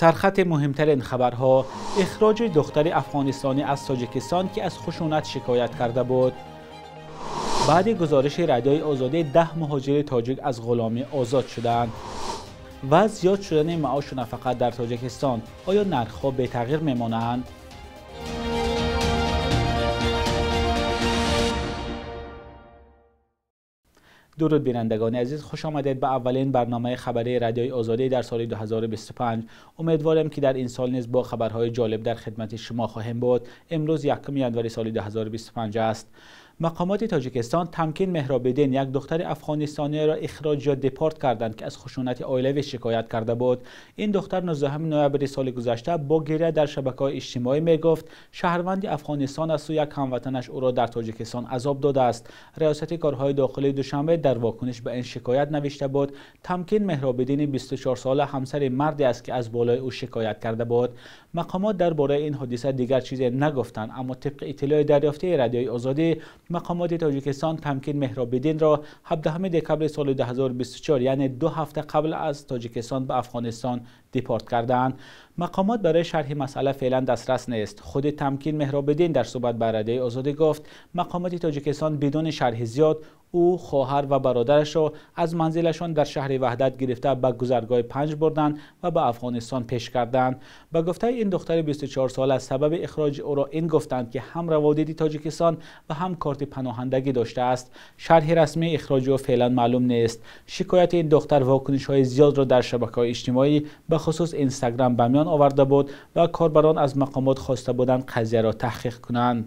Сархати муҳимтарин хабарҳо: ихроҷи духтари афғонистонӣ аз Тоҷикистон, ки аз хушунат шикоят карда буд. Баъди гузориши Радиои Озодӣ 10 муҳоҷири тоҷик аз ғуломӣ озод шуданд. Ва зиёд шудани маошу нафақа дар Тоҷикистон. Оё нархҳо бетағйир мемонанд? Дуруд бинандагони азиз, хуш омадед ба аввалин барномаи хабарии Радиои Озодӣ дар соли 2025. Умедворем, ки дар ин сол низ бо хабарҳои ҷолиб дар хидмати шумо хоҳем буд. Имрӯз 1 январи соли 2025 аст. Мақомоти Тоҷикистон Тамкин Меҳробидин, як духтари афғонистониро ихроҷ ё депорт карданд, ки аз хушунати оилавӣ шикоят карда буд. Ин духтар 19 ноябри соли гузашта бо гиря дар шабакаҳои иҷтимоӣ мегуфт, шаҳрванди Афғонистон аст ва як ҳамватанаш ӯро дар Тоҷикистон азоб додааст. Риёсати корҳои дохилии Душанбе дар вокуниш ба ин шикоят навишта буд: Тамкин Меҳробидини 24 сола ҳамсари марде аст, ки аз болои ӯ шикоят карда буд. Мақомот дар бораи ин ҳодиса дигар чизе нагуфтанд, аммо тибқи иттилои дарёфтии Радиои Озодӣ, мақомоти Тоҷикистон Тамкин Меҳробидинро 17 декабри соли 2024, яъне 2 ҳафта қабл аз Тоҷикистон ба Афғонистон депорт кардаанд. Мақомот барои шарҳи масъала феълан дастрас нест. Худи Тамкин Меҳробидин дар суҳбат ба Радиои Озодӣ гуфт, мақомоти Тоҷикистон бидуни шарҳи зиёд ӯ, хоҳар ва бародарашро аз манзилашон дар шаҳри Ваҳдат гирифта, ба гузаргоҳи Панҷ бурданд ва ба Афғонистон пеш карданд. Ба гуфтаи ин духтари 24сола, сабаби ихроҷи ӯро ин гуфтанд, ки ҳам раводиди Тоҷикистон ва ҳам корти паноҳандагӣ доштааст. Шарҳи расмии ихроҷи ӯ феълан маълум нест. Шикояти ин духтар вокунишҳои зиёдро дар шабакаҳои иҷтимоӣ, ба хусус Инстаграм, ба миён оварда буд ва корбарон аз мақомот хоста буданд қазияро таҳқиқ кунанд.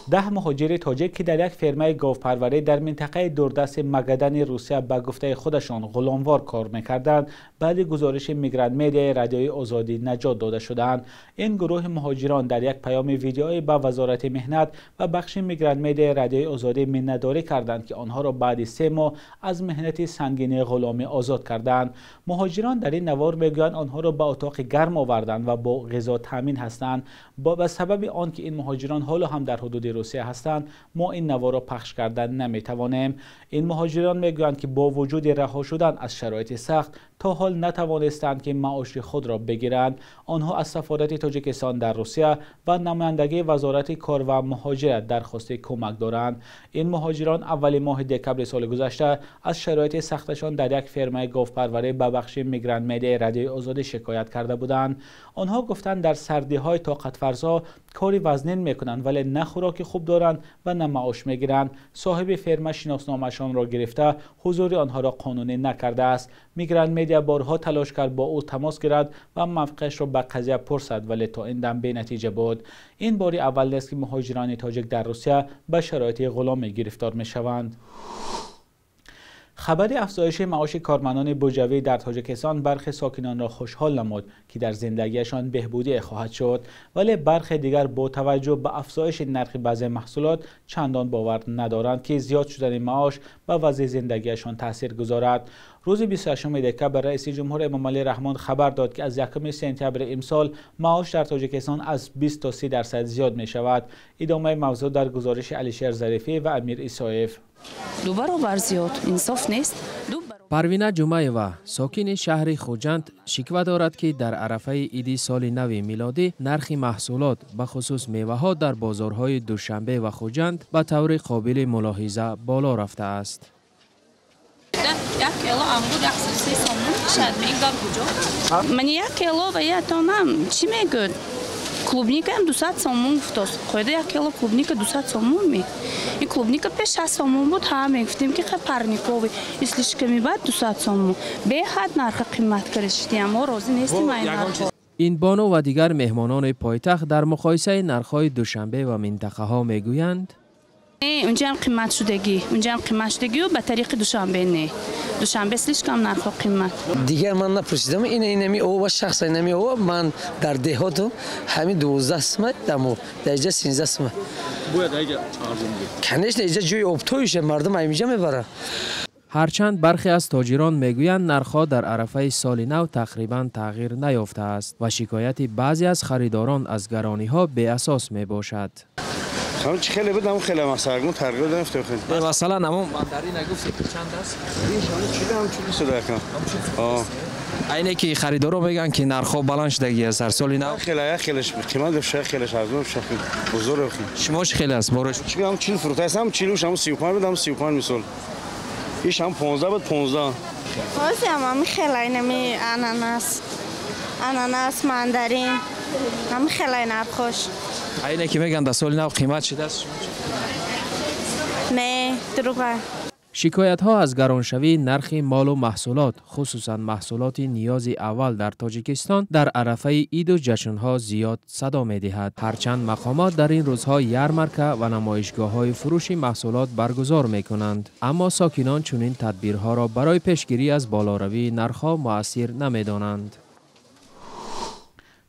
10 муҳоҷири тоҷик, ки дар як фермаи говпарварӣ дар минтақаи дурдасти Магадани Русия ба гуфтаи худашон ғуломвор кор мекарданд, баъди гузориши Мигрант Медиаи Радиои Озодӣ наҷот дода шудаанд. Ин гурӯҳи муҳоҷирон дар як паёми видеоӣ ба Вазорати меҳнат ва бахши Мигрант Медиаи Радиои Озодӣ миннатдорӣ карданд, ки онҳоро баъди 3 моҳ аз меҳнати сангини ғуломӣ озод карданд. Муҳоҷирон дар ин навор мегӯянд, онҳоро ба утоқи гарм оварданд ва бо ғизо таъмин ҳастанд. Ба сабаби он ки ин муҳоҷирон ҳоло ҳам дар ҳудуди Русия ҳастанд, мо ин наворро пахш кардан наметавонем. Ин муҳоҷирон мегӯянд, ки бо вуҷуди раҳо шудан аз шароити сахт, то ҳол натавонистанд, ки маоши худро бигиранд. Онҳо аз сафорати Тоҷикистон дар Русия ва намояндагии Вазорати кор ва муҳоҷират дархости кӯмак доранд. Ин муҳоҷирон аввали моҳи декабри соли гузашта аз шароити сахташон дар як фермаи говпарварӣ ба бахши Мигрант Медиаи Радиои Озодӣ шикоят карда буданд. Онҳо гуфтанд, дар сардиҳои тоқатфарсо кори вазнин мекунанд, вале на хӯроки хуб доранд ва на маош мегиранд. Соҳиби ферма шиносномаашонро гирифта, ҳузури онҳоро қонунӣ накардааст. Мигрант Медиа борҳо талош кард бо ӯ тамос гирад ва мавқеашро ба қазия пурсад, вале то ин дам бенатиҷа буд. Ин бори аввал нест, ки муҳоҷирони тоҷик дар Русия ба шароити ғуломӣ гирифтор мешаванд. Хабари афзоиши маоши кормандони буҷавӣ дар Тоҷикистон бархе сокинонро хушҳол намуд, ки дар зиндагиашон беҳбудие хоҳад шуд, вале бархе дигар бо таваҷҷӯҳ ба афзоиши нархи баъзе маҳсулот чандон бовар надоранд, ки зиёд шудани маош ба вазъи зиндагиашон таъсир гузорад. Рӯзи 28 декабр раиси ҷумҳур Эмомалӣ Раҳмон хабар дод, ки аз 1 сентябри имсол маош дар Тоҷикистон аз 20 то 30% зиёд мешавад. Идомаи мавзӯъ дар гузориши Алишер Зарифӣ ва Амир Исоев. Ду баробар зиёд инсоф нест. Парвина Ҷумаева, сокини шаҳри Хуҷанд, шиква дорад, ки дар арафаи иди соли нави милодӣ нархи маҳсулот, бахусус меваҳо, дар бозорҳои Душанбе ва Хуҷанд ба таври қобили мулоҳиза боло рафтааст. 1 кило ангур 103 сомон мешавад. Ин гап куҷо? Мани 1 кило ва ятонам чӣ мегӯд, клубникаам 200 сомон гуфтост. Қоида 1 кило клубника 200 сомон ме? Ин клубника пеш 60 сомон буд. Ҳа, мегуфтем, ки парниковый слишком, баъд 200 сомон. Беҳад нарха қимат кардашидиам, мо розӣ нестем ай нархҳо. Ин бону ва дигар меҳмонони пойтахт дар муқоисаи нархҳои Душанбе ва минтақаҳо мегӯянд: Унҷаам қимат шудагӣ, унҷаам қимат шудагию ба тариқи Душанбе не. Душанбе слишком нархҳо қимат. Дигар ман напурсидам. Ина инами ова шахс, инами ова ман дар деҳоту ҳамин 12 сима дамо, дар иҷа 13 сима. Бояд иҷа арзон. Конечно, иҷа ҷои обтоиша, мардум аймиҷа мебарад. Ҳарчанд бархе аз тоҷирон мегӯянд, нархҳо дар арафаи соли нав тақрибан тағйир наёфтааст ва шикояти баъзе аз харидорон аз гарониҳо беасос мебошад. Ҳамин чи хеле буд, ҳамон хеле масалан тарғиб нафтем хеле. Масалан, ҳамон мандарина гуфте, ки чанд аст? Ин шони чили ҳам чили шуда якам. Айне ки харидоро мегӯянд, ки нархҳо баланд шудагӣ аст дар соли нав. Хеле хелеш қимат шуда, хелеш арзон шуда, бозор. Шумо чӣ хеле аст борош? Чӣ ҳам 40 фурӯхта ҳастам, 40 ҳам 35 буд, ҳам 35 мисол. Иш ҳам 15 буд, 15. Ҳозир ҳам хеле инами ананас. Ананас, мандарин. Ҳам хеле нархош. Айне ки мегӯянд дар соли нав қимат шудааст? Не, дурӯға. Шикоятҳо аз гароншавии нархи молу маҳсулот, хусусан маҳсулоти ниёзи аввал дар Тоҷикистон дар арафаи иду ҷашнҳо зиёд садо медиҳад. Ҳарчанд мақомот дар ин рӯзҳо ярмарка ва намоишгоҳҳои фурӯши маҳсулот баргузор мекунанд, аммо сокинон чунин тадбирҳоро барои пешгирӣ аз болоравии нархҳо муассир намедонанд.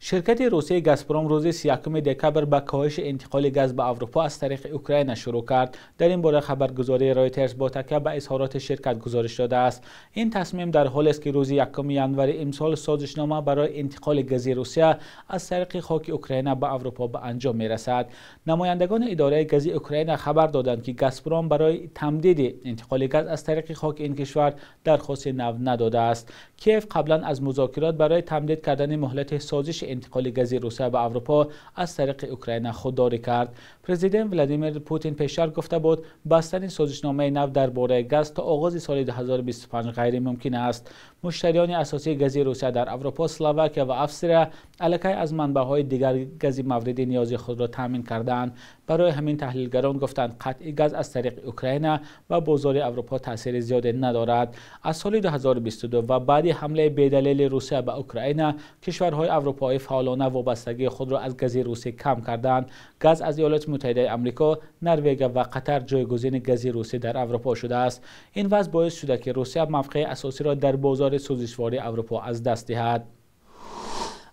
Ширкати русии Газпром рӯзи 31 декабр ба коҳиши интиқоли газ ба Аврупо аз тариқи Украина шурӯъ кард. Дар ин бора хабаргузории Ройтерс бо такя ба изҳороти ширкат гузориш додааст. Ин тасмим дар ҳолест, ки рӯзи 1 январи имсол созишнома барои интиқоли гази Русия аз тариқи хоки Украина ба Аврупо ба анҷом мерасад. Намояндагони идораи гази Украина хабар доданд, ки Газпром барои тамдиди интиқоли газ аз тариқи хоки ин кишвар дархости нав надодааст. Киев қаблан аз музокирот барои тамдид кардани муҳлати созиши интиқоли гази Русия ба Аврупо аз тариқи Украина худдорӣ кард. Президент Владимир Путин пештар гуфта буд, бастани созишномаи нав дар бораи газ то оғози соли 2025 ғайримумкин аст. Муштариёни асосии гази Русия дар Аврупо, Словакия ва Австрия аллакай аз манбаъҳои дигар гази мавриди ниёзи худро таъмин кардаанд. Барои ҳамин таҳлилгарон гуфтанд, қатъи газ аз тариқи Украина ба бозори Аврупо таъсири зиёде надорад. Аз соли 2022 ва баъди ҳамлаи бедалели Русия ба Украина, кишварҳои аврупоӣ фаъолона вобастагии худро аз гази русӣ кам карданд. Газ аз Иёлоти Муттаҳидаи Амрико, Норвегия ва Қатар ҷойгузини гази русӣ дар Аврупо шудааст. Ин вазъ боис шуда, ки Русия мавқеи асосиро дар бозори сӯзишвории Аврупо аз даст диҳад.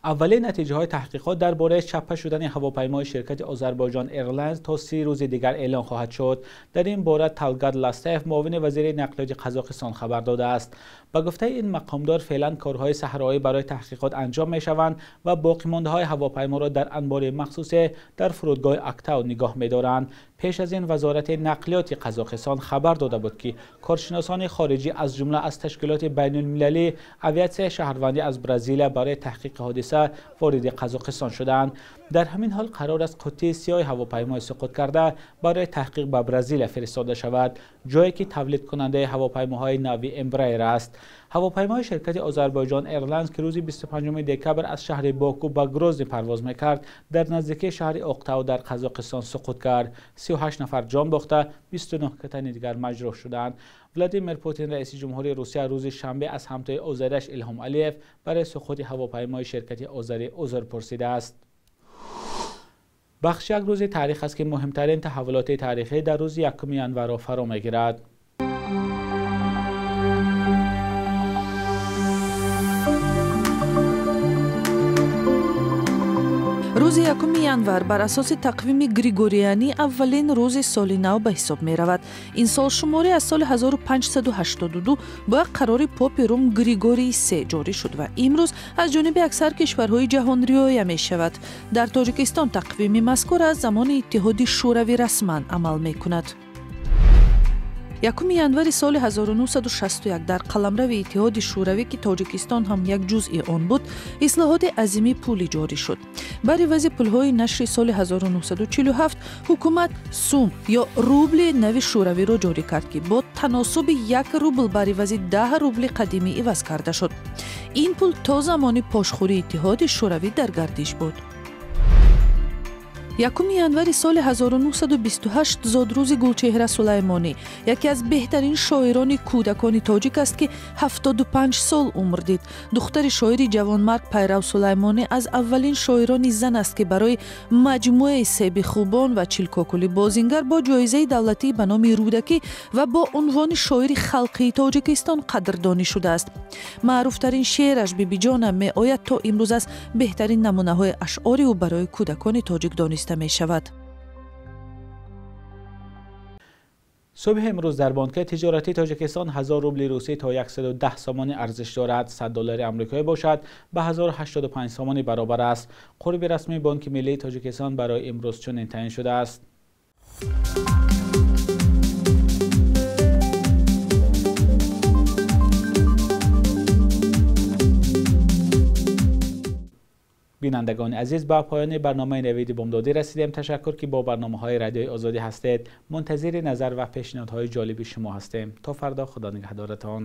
Аввалин натиҷаҳои таҳқиқот дар бораи чаппа шудани ҳавопаймои ширкати Озарбойҷон Эйрлайнс то 30 рӯзи дигар эълон хоҳад шуд. Дар ин бора Талгат Ластаев, муовини вазири нақлиёти Қазоқистон, хабар додааст. Ба гуфтаи ин мақомдор, феълан корҳои саҳроӣ барои таҳқиқот анҷом мешаванд ва боқимондаҳои ҳавопайморо дар анбори махсусе дар фурудгоҳи Актау нигоҳ медоранд. Пеш аз ин вазорати нақлиёти Қазоқистон хабар дода буд, ки коршиносони хориҷӣ аз ҷумла аз ташкилоти байналмилалии авиатсияи шаҳрвандӣ аз Бразилия барои таҳқиқи ҳодиса вориди Қазоқистон шудаанд. Дар ҳамин ҳол қарор аст қуттии сиёҳи ҳавопаймои суқут карда барои таҳқиқ ба Бразилия фиристода шавад, ҷое ки тавлидкунандаи ҳавопаймоҳои нави Эмбраер аст. Ҳавопаймои ширкати Озарбойҷон Эйрлайнс, ки рӯзи 25 декабр аз шаҳри Боку ба Грозний парвоз мекард, дар наздикии шаҳри Оқтау дар Қазоқистон суқут кард. 38 нафар ҷон бохта, 29 тани дигар маҷрӯҳ шуданд. Владимир Путин, раиси ҷумҳурии Русия, рӯзи шанбе аз ҳамтои озарияш Илҳом Алиев барои суқути ҳавопаймои ширкати озарӣ узр пурсидааст. Бахш як рӯзи таърих аст, ки муҳимтарин таҳаввулоти таърихӣ дар рӯзи 1 январро фаро мегирад. Рӯзи 1 январ бар асоси тақвими григорианӣ аввалин рӯзи соли нав ба ҳисоб меравад. Ин солшуморӣ аз соли 1582 бо як қарори попи Рум Григории се ҷорӣ шуд ва имрӯз аз ҷониби аксар кишварҳои ҷаҳон риоя мешавад. Дар Тоҷикистон тақвими мазкур аз замони Иттиҳоди Шӯравӣ расман амал мекунад. 1 январи соли 1961 дар қаламрави Иттиҳоди Шӯравӣ, ки Тоҷикистон ҳам як ҷузъи он буд, ислоҳоти азими пулӣ ҷорӣ шуд. Бар ивази пулҳои нашри соли 1947 ҳукумат сум ё рубли нави шӯравиро ҷорӣ кард, ки бо таносуби 1 рубл бар ивази 10 рубли қадимӣ иваз карда шуд. Ин пул то замони пошхӯрии Иттиҳоди Шӯравӣ дар гардиш буд. 1 январи соли 1928 зодрӯзи Гулчеҳра Сулаймонӣ, яке аз беҳтарин шоирони кӯдакони тоҷик аст, ки 75 сол умр дид. Духтари шоири ҷавонмарг Пайрав Сулаймонӣ аз аввалин шоирони зан аст, ки барои маҷмӯаи Себи хубон ва Чилкокули бозингар бо ҷоизаи давлатӣ ба номи Рӯдакӣ ва бо унвони шоири халқии Тоҷикистон қадрдонӣ шудааст. Маъруфтарин шеъраш Бибиҷонам меояд то имрӯз аз беҳтарин намунаҳои ашъори ӯ барои кӯдакони тоҷик дониста мешавад. Субҳи имрӯз дар бонки тиҷоратии Тоҷикистон 1000 рубли русӣ то 110 сомонӣ арзиш дорад. 100 доллари амрикоӣ бошад ба 1085 сомонӣ баробар аст. Қурби расмии Бонки миллии Тоҷикистон барои имрӯз чунин таъин шудааст. Бинандагони азиз, ба поёни барномаи Навиди Бомдодӣ расидем. Ташаккур, ки бо барномаҳои Радиои Озодӣ ҳастед. Мунтазири назар ва пешниҳодҳои ҷолиби шумо ҳастем. То фардо, Худо нигаҳдоратон.